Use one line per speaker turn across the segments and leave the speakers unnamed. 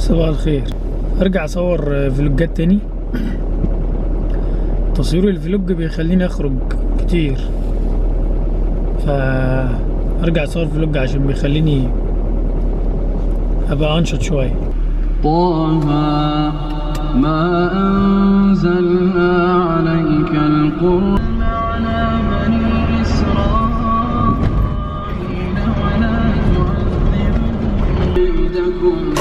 صباح الخير. ارجع اصور فلوجات تاني. تصوير ال vlog بيخليني اخرج كتير، فارجع اصور vlog عشان بيخليني ابقى انشط شوية.
طه ما أنزلنا عليك القرآن على بني إسرائيل ولا تعذبهم كيدكم.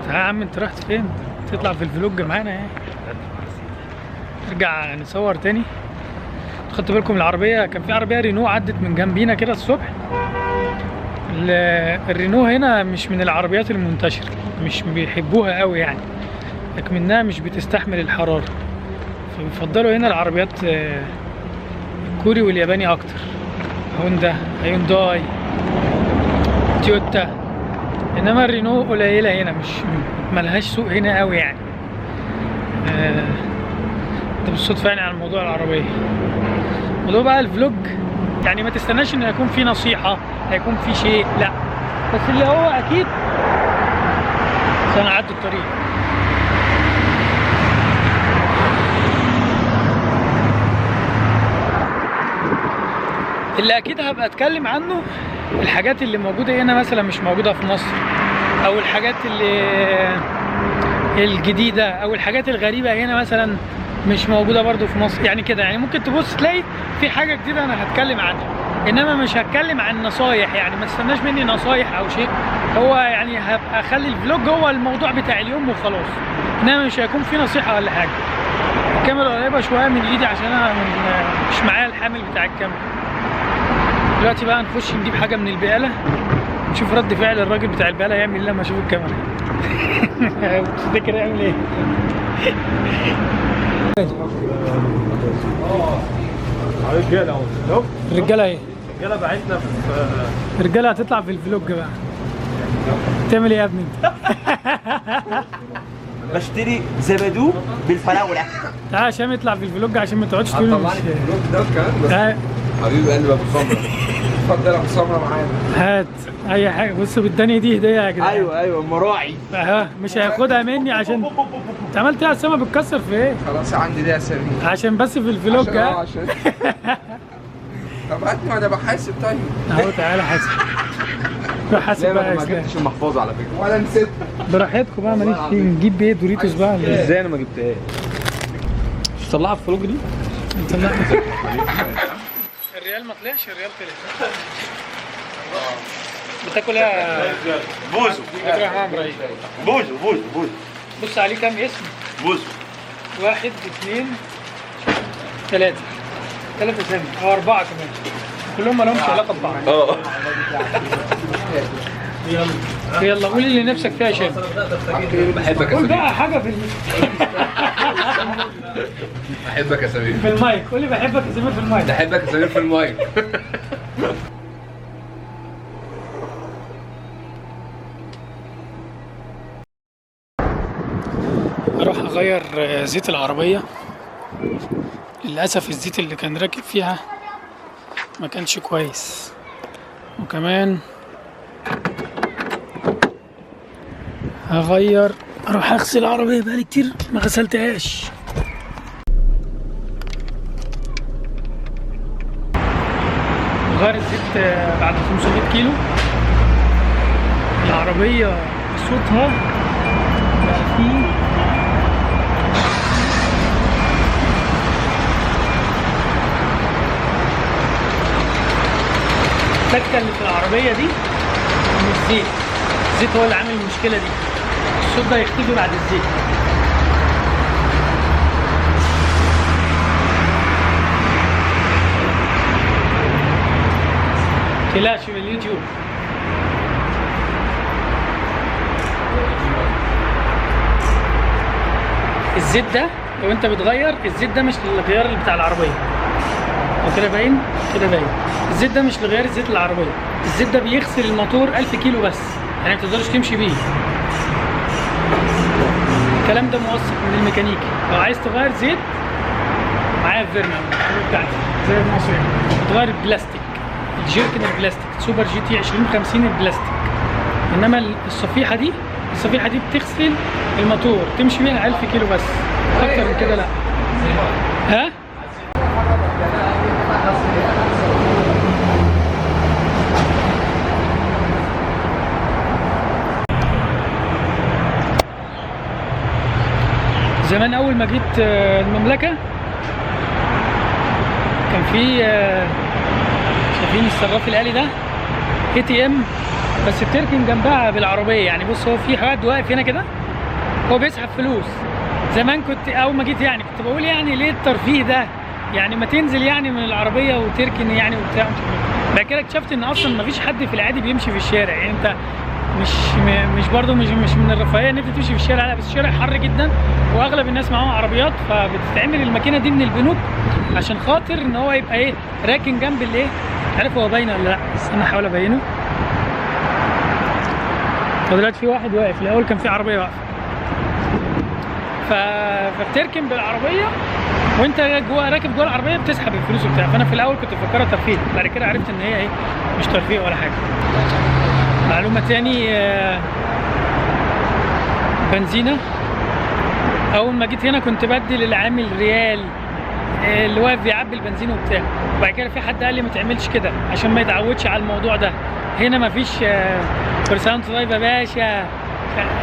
تعال يا عم، انت رحت فين؟ تطلع في ال vlog معانا ايه؟ نرجع نصور تاني. خدت بالكم العربية؟ كان في عربية رينو عدت من جنبينا كده الصبح. الرينو هنا مش من العربيات المنتشرة، مش بيحبوها قوي يعني، لكنها مش بتستحمل الحرارة، فبيفضلوا هنا العربيات الكوري والياباني اكتر، هوندا، هيونداي، تويوتا. انما الرينو قليلة هنا، مش ملهاش سوق هنا قوي يعني. ده بالصدفة يعني على موضوع العربية. موضوع بقى ال vlog، يعني ما تستناش ان يكون في نصيحة، هيكون في شيء، لا، بس اللي هو اكيد عشان اعدي الطريق. اللي اكيد هبقى اتكلم عنه الحاجات اللي موجودة هنا مثلا مش موجودة في مصر، او الحاجات اللي الجديدة، او الحاجات الغريبة هنا مثلا مش موجودة برضو في مصر، يعني كده. يعني ممكن تبص تلاقي في حاجة جديدة انا هتكلم عنها، انما مش هتكلم عن نصايح، يعني ما تستناش مني نصايح او شيء. هو يعني هبقى اخلي ال vlog هو الموضوع بتاع اليوم وخلاص، انما مش هيكون في نصيحة ولا حاجة. الكاميرا قريبة شوية من ايدي عشان انا مش معايا الحامل بتاع الكاميرا. دلوقتي بقى نخش نجيب حاجة من البقالة، نشوف رد فعل الراجل بتاع البقالة هيعمل ايه لما يشوف الكاميرا. تفتكر هيعمل ايه؟
رجاله اهو.
الرجالة ايه؟
الرجالة بعتنا في
الرجالة هتطلع في ال vlog بقى. تعمل ايه يا ابني انت؟
بشتري زبادو بالفراوله.
تعالى عشان يطلع في ال vlog، عشان ما تقعدش تقول مش
هتطلعني في ال vlog ده كمان بس.
تعال.
حبيب قلبي ابو سمرة، اتفضل يا ابو سمرة معانا.
هات اي حاجة. بص بالدنيا دي هديه يا جدعان.
ايوه مراعي.
اهو مش هياخدها مني عشان انت عملت ايه يا اسامة؟ بتكسر في ايه؟
خلاص عندي دي يا سمير
عشان بس في ال vlog.
عشان
ها؟
عشان طب هاتني وانا بحاسب. طيب
اهو تعالى حاسب، روح حاسب
لا
بقى يا
ما
اسلام.
جبتش المحفظة على فكرة.
ولا نسيت.
براحتكم بقى، ماليش فيه. نجيب ايه؟ دوريتوس بقى ولا ايه؟
ازاي انا ما جبتهاش؟ مش طلعها في ال vlog دي؟
الريال ما طلعش، الريال طلع. بتاكل ايه يا
بوزو؟
بتاكل ايه يا ابراهيم؟
بوزو بوزو بوزو.
بص عليه كام اسم؟
بوزو.
1 2 3 3 اسامي او 4 كمان، كلهم ما لهمش علاقة ببعض. يلا يلا قول اللي نفسك فيها يا شباب.
بحبك يا
قول
سمير.
بقى حاجة في
بحبك يا سمير.
في المايك. قول لي بحبك يا سمير في المايك.
بحبك يا سمير في المايك.
اروح اغير زيت العربية. للأسف الزيت اللي كان راكب فيها ما كانش كويس، وكمان هغير، اروح اغسل العربية بقالي كتير ما غسلتهاش. غير الزيت بعد 500 كيلو. العربية صوتها بقى فيه التكة اللي في العربية دي من الزيت. الزيت هو اللي عامل المشكلة دي. الصوت ده هيختفي بعد الزيت. متقلقش من اليوتيوب. الزيت ده لو انت بتغير الزيت ده مش للغيار اللي بتاع العربية. هو كده باين؟ كده باين. الزيت ده مش لغيار الزيت العربية. الزيت ده بيغسل الموتور 1000 كيلو بس، يعني ما تقدرش تمشي بيه. الكلام ده موثق من الميكانيكي. لو عايز تغير زيت معايا فيرنا بتاعتي زي المصري، بتغير البلاستيك، الجيركن البلاستيك سوبر GT 2050 البلاستيك. انما الصفيحه دي، الصفيحه دي بتغسل الموتور، تمشي بيها 1000 كيلو بس، اكتر من كده لا. ها؟ زمان اول ما جيت المملكة كان في شايفين الصراف الآلي ده ATM، بس بتركن جنبها بالعربية. يعني بص، هو في حد واقف هنا كده هو بيسحب فلوس. زمان كنت اول ما جيت يعني كنت بقول يعني ليه الترفيه ده، يعني ما تنزل يعني من العربية وتركن يعني وبتاع. بعد كده اكتشفت ان اصلا ما فيش حد في العادي بيمشي في الشارع، يعني انت مش برضه مش من الرفاهية ان انت تمشي في الشارع، لا بس الشارع حر جدا واغلب الناس معاهم عربيات، فبتتعمل الماكينة دي من البنوك عشان خاطر ان هو يبقى ايه راكن جنب الايه. عارف هو باين ولا لا؟ بس انا هحاول ابينه. فدلوقتي في واحد واقف، الاول كان في عربية واقفة، فبتركن بالعربية وانت جوه راكب جوه العربية بتسحب الفلوس وبتاع. فانا في الاول كنت مفكرها ترفيه، بعد كده عرفت ان هي ايه مش ترفيه ولا حاجة. معلومة تاني، بنزينة. اول ما جيت هنا كنت بدي للعامل ريال اللي واقف بيعبي البنزين وبتاع، وبعد كده في حد قال لي ما تعملش كده عشان ما يتعودش على الموضوع ده. هنا ما فيش كل طيب يا باشا،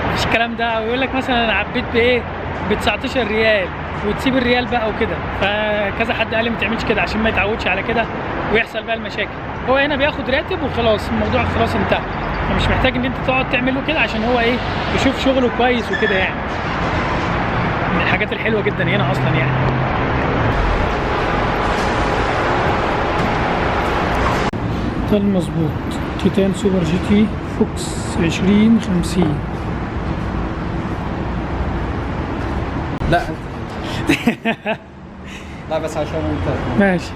مفيش الكلام ده. ويقول لك مثلا انا عبيت بايه ب 19 ريال وتسيب الريال بقى وكده. فكذا حد قال لي ما تعملش كده عشان ما يتعودش على كده ويحصل بقى المشاكل. هو هنا بياخد راتب وخلاص، الموضوع خلاص انتهى، فمش محتاج ان انت تقعد تعمل له كده عشان هو ايه يشوف شغله كويس وكده. يعني من الحاجات الحلوة جدا هنا اصلا يعني. ده المظبوط تيتان سوبر GT فوكس 2050.
لا انت لا بس عشان انت
ماشي.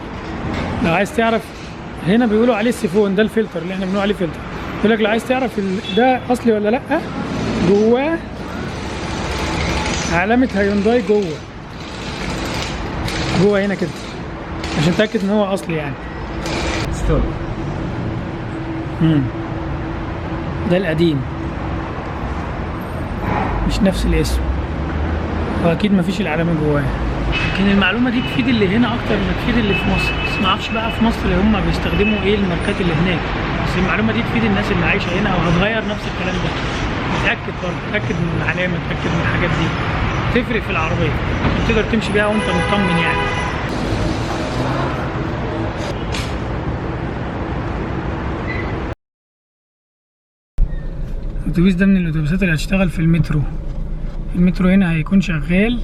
لو عايز تعرف هنا بيقولوا عليه السيفون ده، الفلتر اللي احنا بنقول عليه فلتر. يقول لك لو عايز تعرف ده اصلي ولا لا، جواه علامة هيونداي جوه جوه هنا كده عشان تتاكد ان هو اصلي يعني.
ستون.
ده القديم، مش نفس الاسم، واكيد مفيش العلامة جواه. لكن المعلومة دي تفيد اللي هنا اكتر ما تفيد اللي في مصر، بس ما اعرفش بقى في مصر هم بيستخدموا ايه الماركات اللي هناك، بس المعلومة دي تفيد الناس اللي عايشه هنا وهتغير نفس الكلام ده. اتاكد برضه، اتاكد من العلامة، اتاكد من الحاجات دي، تفرق في العربية تقدر تمشي بيها وانت مطمن يعني. الاتوبيس ده من الاتوبيسات اللي هتشتغل في المترو. المترو هنا هيكون شغال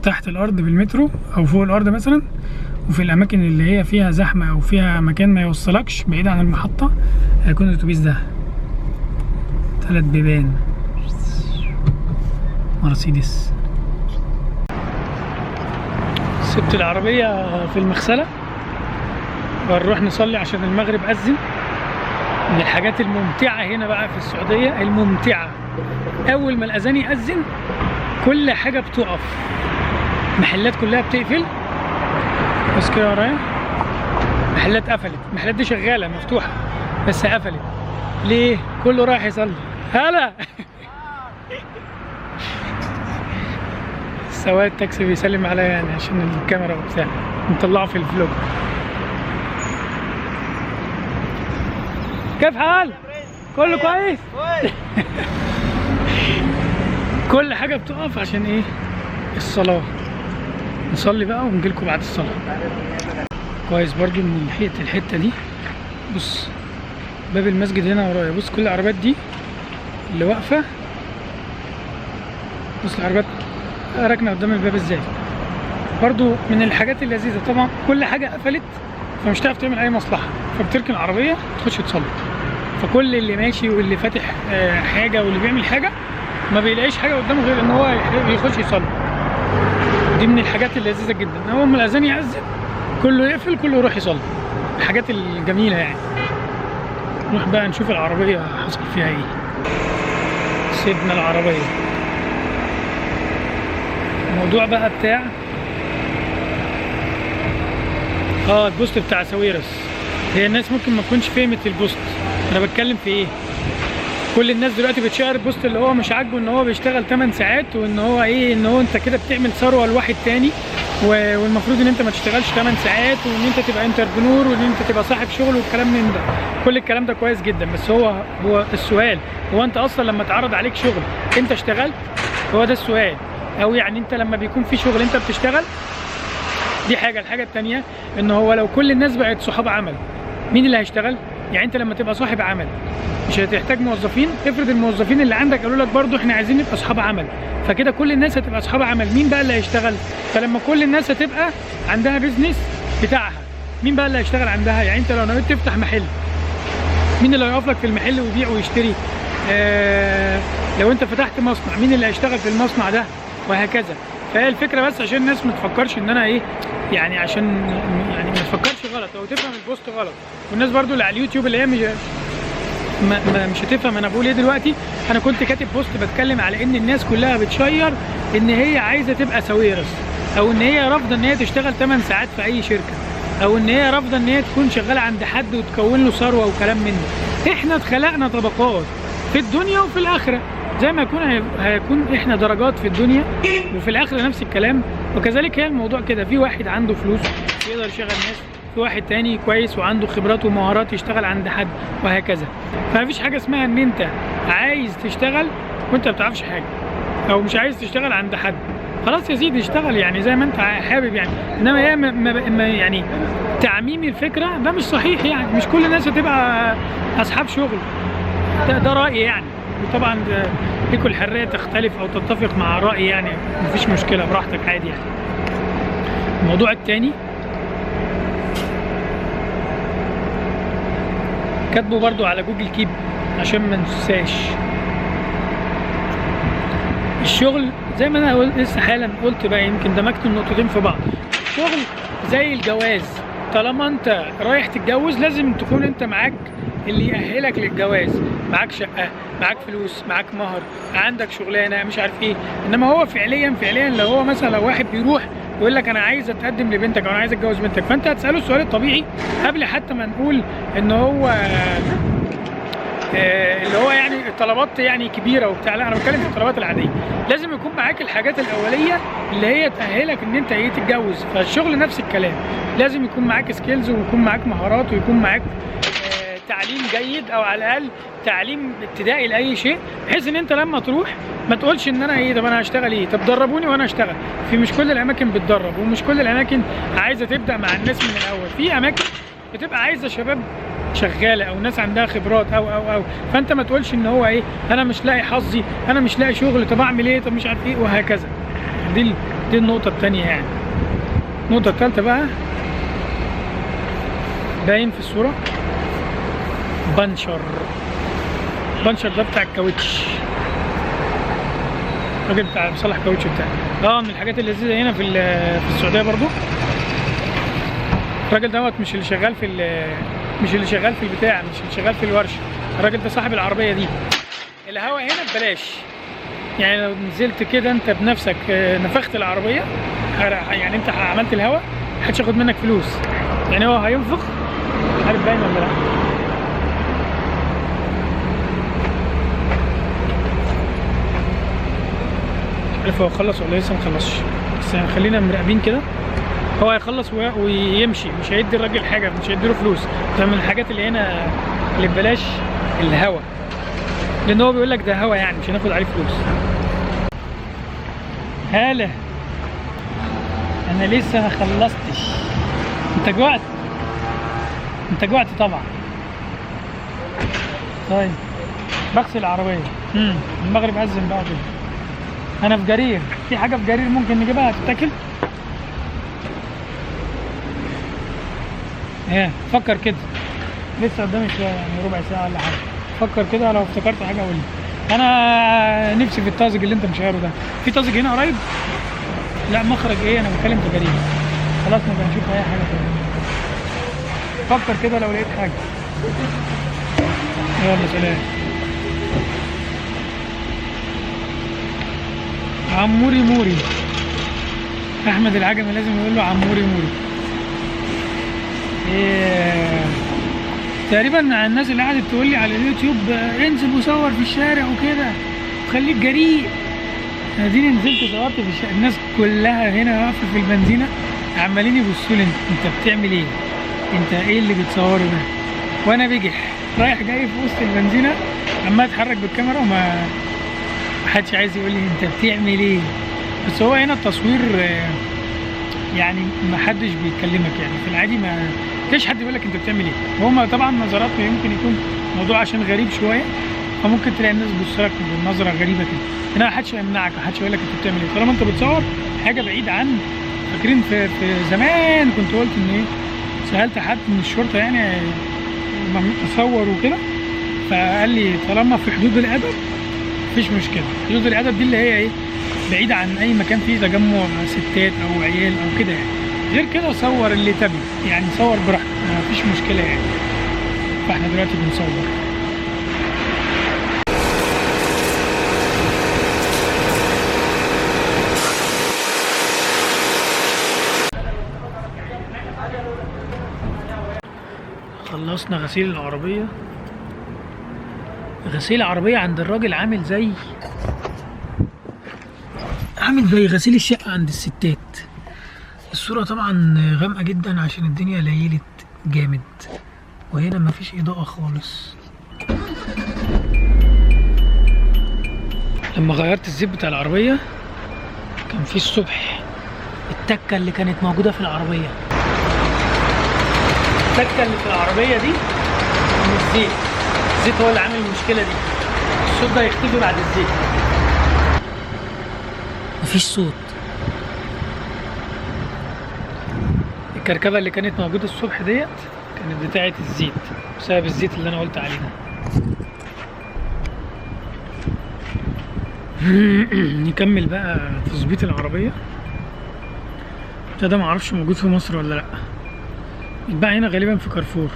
تحت الارض بالمترو او فوق الارض مثلا، وفي الاماكن اللي هي فيها زحمة او فيها مكان ما يوصلكش بعيد عن المحطة هيكون الاتوبيس ده 3 بيبان مرسيدس. سبت العربية في المغسلة وهنروح نصلي عشان المغرب اذن. من الحاجات الممتعة هنا بقى في السعودية، الممتعة، أول ما الأذان يأذن كل حاجة بتقف، محلات كلها بتقفل. بس كده ورايا محلات قفلت، المحلات دي شغالة مفتوحة بس قفلت. ليه؟ كله رايح يصلي. هلا سواق التاكسي بيسلم عليا يعني عشان الكاميرا وبتاع، نطلعه في الفلوج. كيف حال؟ كله كويس؟ كل حاجة بتقف عشان ايه؟ الصلاة. نصلي بقى ونجيلكم بعد الصلاة. كويس برضو ان لحقت الحتة دي. بص باب المسجد هنا ورايا، بص كل العربيات دي اللي واقفة، بص العربيات راكنة قدام الباب ازاي. برضو من الحاجات اللذيذة طبعا كل حاجة قفلت فمش هتعرف تعمل اي مصلحة، فبتركن العربية تخش تصلي. فكل اللي ماشي واللي فاتح حاجة واللي بيعمل حاجة ما بيلاقيش حاجة قدامه غير ان هو يخش يصلي. دي من الحاجات اللذيذة جدا. اول ما الاذان يأذن كله يقفل، كله يروح يصلي. الحاجات الجميلة يعني. نروح بقى نشوف العربية حصل فيها ايه. سيبنا العربية. الموضوع بقى بتاع ال post بتاع ساويرس. هي الناس ممكن ما تكونش فهمت ال post. انا بتكلم في ايه؟ كل الناس دلوقتي بتشير post اللي هو مش عاجبه ان هو بيشتغل 8 ساعات، وان هو ايه، ان هو انت كده بتعمل ثروة لواحد تاني، والمفروض ان انت ما تشتغلش 8 ساعات، وان انت تبقى entrepreneur، وان انت تبقى صاحب شغل والكلام من ده. كل الكلام ده كويس جدا، بس هو السؤال، هو انت اصلا لما اتعرض عليك شغل انت اشتغلت؟ هو ده السؤال. او يعني انت لما بيكون في شغل انت بتشتغل؟ دي حاجة. الحاجة الثانية ان هو لو كل الناس بقت صحاب عمل، مين اللي هيشتغل؟ يعني انت لما تبقى صاحب عمل مش هتحتاج موظفين. افرض الموظفين اللي عندك قالوا لك برضو احنا عايزين نبقى اصحاب عمل، فكده كل الناس هتبقى اصحاب عمل، مين بقى اللي هيشتغل؟ فلما كل الناس هتبقى عندها business بتاعها، مين بقى اللي هيشتغل عندها؟ يعني انت لو نويت تفتح محل، مين اللي هيقف لك في المحل ويبيع ويشتري؟ لو انت فتحت مصنع، مين اللي هيشتغل في المصنع ده؟ وهكذا. فهي الفكرة بس عشان الناس ما تفكرش ان انا ايه، يعني عشان يعني ما تفكرش غلط او تفهم ال post غلط. والناس برضو اللي على اليوتيوب اللي هي مش هتفهم انا بقول ايه دلوقتي. انا كنت كاتب post بتكلم على ان الناس كلها بتشير ان هي عايزه تبقى ساويرس، او ان هي رافضه ان هي تشتغل 8 ساعات في اي شركة، او ان هي رافضه ان هي تكون شغالة عند حد وتكون له ثروة وكلام من ده. احنا اتخلقنا طبقات في الدنيا وفي الاخرة، زي ما يكون هيكون احنا درجات في الدنيا وفي الاخرة نفس الكلام. وكذلك هي الموضوع كده، في واحد عنده فلوس يقدر يشغل ناس، في واحد تاني كويس وعنده خبرات ومهارات يشتغل عند حد، وهكذا. فمفيش حاجة اسمها ان انت عايز تشتغل وانت ما بتعرفش حاجة، او مش عايز تشتغل عند حد. خلاص يا سيدي اشتغل يعني زي ما انت حابب يعني، انما هي يعني تعميم الفكرة ده مش صحيح. يعني مش كل الناس هتبقى اصحاب شغل، ده رايي يعني. وطبعا ليكوا الحرية تختلف او تتفق مع رايي يعني، مفيش مشكلة، براحتك عادي يعني. الموضوع التاني كاتبه برضو على Google Keep عشان ما ننساش. الشغل زي ما انا لسه حالا قلت بقى، يمكن دمجت النقطتين في بعض. الشغل زي الجواز، طالما انت رايح تتجوز لازم تكون انت معاك اللي يأهلك للجواز، معاك شقة، معاك فلوس، معاك مهر، عندك شغلانة، مش عارف ايه. انما هو فعليا فعليا لو هو مثلا لو واحد بيروح يقول لك انا عايز اتقدم لبنتك او انا عايز اتجوز بنتك، فانت هتساله السؤال الطبيعي قبل حتى ما نقول ان هو اللي هو يعني الطلبات يعني كبيرة وبتاع. لا، انا بتكلم في الطلبات العادية. لازم يكون معاك الحاجات الاولية اللي هي تاهلك ان انت ايه تتجوز. فالشغل نفس الكلام، لازم يكون معاك skills ويكون معاك مهارات ويكون معاك تعليم جيد، او على الاقل تعليم ابتدائي لاي شيء، بحيث ان انت لما تروح ما تقولش ان انا ايه، طب انا هشتغل ايه، طب دربوني وانا اشتغل. في مش كل الاماكن بتدرب، ومش كل الاماكن عايزه تبدا مع الناس من الاول. في اماكن بتبقى عايزه شباب شغالة او ناس عندها خبرات او او او فانت ما تقولش ان هو ايه، انا مش لاقي حظي، انا مش لاقي شغل، طب اعمل ايه، طب مش عارف ايه، وهكذا. دي النقطة الثانية يعني. النقطة الثالثة بقى باين في الصورة، بنشر. بنشر ده بتاع الكاوتش، الراجل بتاع بيصلح كاوتش بتاع من الحاجات اللذيذة هنا في السعودية برضو. الراجل دوت مش اللي شغال في مش اللي شغال في البتاع، مش اللي شغال في الورشة، الراجل ده صاحب العربية دي. الهوا هنا ببلاش، يعني لو نزلت كده انت بنفسك نفخت العربية، يعني انت عملت الهوا، محدش ياخد منك فلوس. يعني هو هينفخ، عارف باين ولا لا؟ مش عارف هو خلص ولا لسه مخلصش، بس يعني خلينا مراقبين كده. هو هيخلص ويمشي، مش هيدي الراجل حاجة، مش هيديله فلوس. ده من الحاجات اللي هنا اللي ببلاش، الهوا، لان هو بيقول لك ده هوا يعني مش هناخد عليه فلوس. هلا انا لسه ما خلصتش. انت جوعت؟ انت جوعت طبعا. طيب بغسل العربية. المغرب اذن بقى كده. انا في جرير، في حاجة في جرير ممكن نجيبها تتاكل؟ ايه فكر كده، لسه قدامي شوية يعني ربع ساعة ولا حاجة. فكر كده، لو افتكرت حاجة قول لي. انا نفسي في الطازج اللي انت مش عارفه ده. في طازج هنا قريب؟ لا مخرج ايه، انا بتكلم في جرير. خلاص نبقى نشوف اي حاجة تاني. فكر كده لو لقيت حاجة. يلا سلام. عموري موري، احمد العجمي لازم يقول له عموري موري. ايه تقريبا الناس اللي قعدت تقول لي على اليوتيوب انزل وصور في الشارع وكده وخليك جريء، اديني نزلت صورت في الشارع. الناس كلها هنا واقفة في البنزينه عمالين يبصوا لي انت بتعمل ايه؟ انت ايه اللي بتصوره ده؟ وانا بجح رايح جاي في وسط البنزينه عمال اتحرك بالكاميرا وما حدش عايز يقول لي انت بتعمل ايه. بس هو هنا التصوير يعني ما حدش بيكلمك، يعني في العادي ما فيش حد يقول لك انت بتعمل ايه. وهما طبعا نظراتهم يمكن يكون موضوع عشان غريب شوية، فممكن تلاقي الناس بتبص لك بنظره غريبة كده. هنا ما حدش هيمنعك، ما حدش يقول لك انت بتعمل ايه طالما انت بتصور حاجة بعيد عن. فاكرين في زمان كنت قلت ان ايه، سالت حد من الشرطة يعني اصور وكده، فقال لي طالما في حدود الادب مفيش مشكلة. حدود الادب دي اللي هي ايه، بعيد عن اي مكان فيه تجمع ستات او عيال او كده يعني. غير كده صور اللي تبي يعني، صور براحتك مفيش مشكلة يعني. فاحنا دلوقتي بنصور. خلصنا غسيل العربية. غسيل العربية عند الراجل عامل زي غسيل الشقة عند الستات. الصورة طبعا غامقة جدا عشان الدنيا ليلت جامد، وهنا مفيش إضاءة خالص. لما غيرت الزيت بتاع العربية كان في الصبح التكة اللي كانت موجودة في العربية، التكة اللي في العربية دي من الزيت، الزيت هو اللي عامل المشكلة دي. الصوت ده هيختفي بعد الزيت، مفيش صوت. الكركبة اللي كانت موجودة الصبح ديت كانت بتاعة الزيت، بسبب الزيت اللي انا قلت عليه ده. نكمل بقى تظبيط العربية. ده معرفش موجود في مصر ولا لأ، يتباع هنا غالبا في كارفور.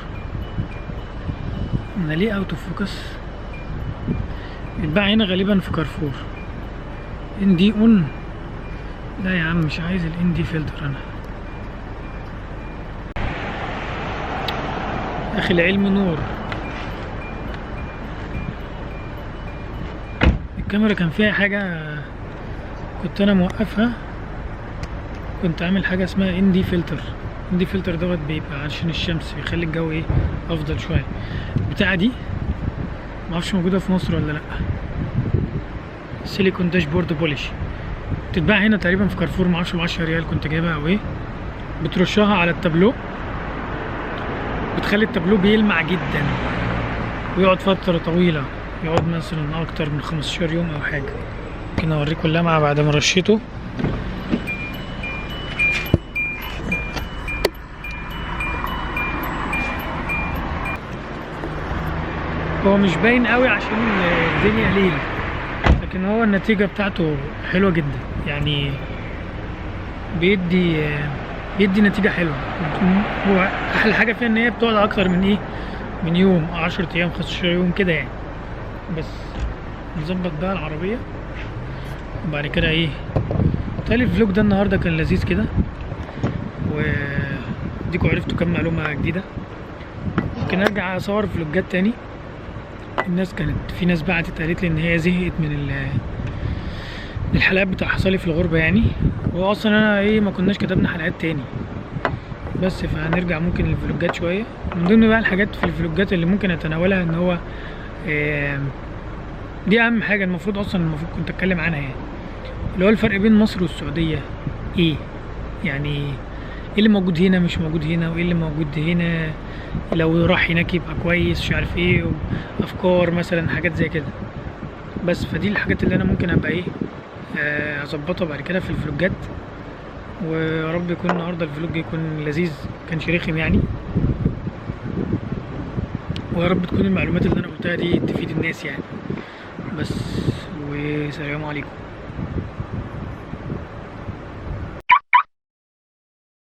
انا ليه out of focus؟ يتباع هنا غالبا في كارفور. ND on، لا يا عم مش عايز ال ND filter انا. اخي العلم نور. الكاميرا كان فيها حاجة كنت انا موقفها، كنت عامل حاجة اسمها ND filter. ND filter دوت بيبقى عشان الشمس، بيخلي الجو ايه افضل شوية. البتاعة دي معرفش موجودة في مصر ولا لأ، silicone dashboard polish، بتتباع هنا تقريبا في كارفور، معرفش ب10 ريال كنت جايبها او ايه. بترشها على التابلو، بتخلي التابلو بيلمع جدا ويقعد فترة طويلة، يقعد مثلا اكتر من 15 يوم او حاجة. ممكن اوريكم اللمعة بعد ما رشيته. هو مش باين قوي عشان الدنيا ليل، لكن هو النتيجة بتاعته حلوة جدا يعني، بيدي نتيجة حلوة. هو أحلى حاجة فيها إن هي بتقعد أكتر من إيه، من يوم، 10 أيام، 15 يوم كده يعني. بس نظبط بقى العربية وبعد كده إيه. تالي الفلوج ده النهاردة كان لذيذ كده، وديكوا عرفتوا كام معلومة جديدة. ممكن أرجع أصور فلوجات تاني. الناس كانت في ناس بعتت قالت لي ان هي زهقت من الحلقات بتاع حصالي في الغربة يعني، واصلا انا ايه ما كناش كتبنا حلقات تاني بس، فهنرجع ممكن للفلوجات شوية. من ضمن بقى الحاجات في الفلوجات اللي ممكن اتناولها ان هو دي اهم حاجة المفروض اصلا كنت اتكلم عنها يعني، اللي هو الفرق بين مصر والسعودية ايه يعني، ايه اللي موجود هنا مش موجود هنا، وايه اللي موجود هنا لو راح هناك يبقى كويس، مش عارف ايه، افكار مثلا، حاجات زي كده بس. فدي الحاجات اللي انا ممكن ابقى ايه اظبطها بعد كده في الفلوجات. ويا رب يكون النهارده ال vlog يكون لذيذ، كانش رخم يعني، ويا رب تكون المعلومات اللي انا قلتها دي تفيد الناس يعني بس. وسلام عليكم.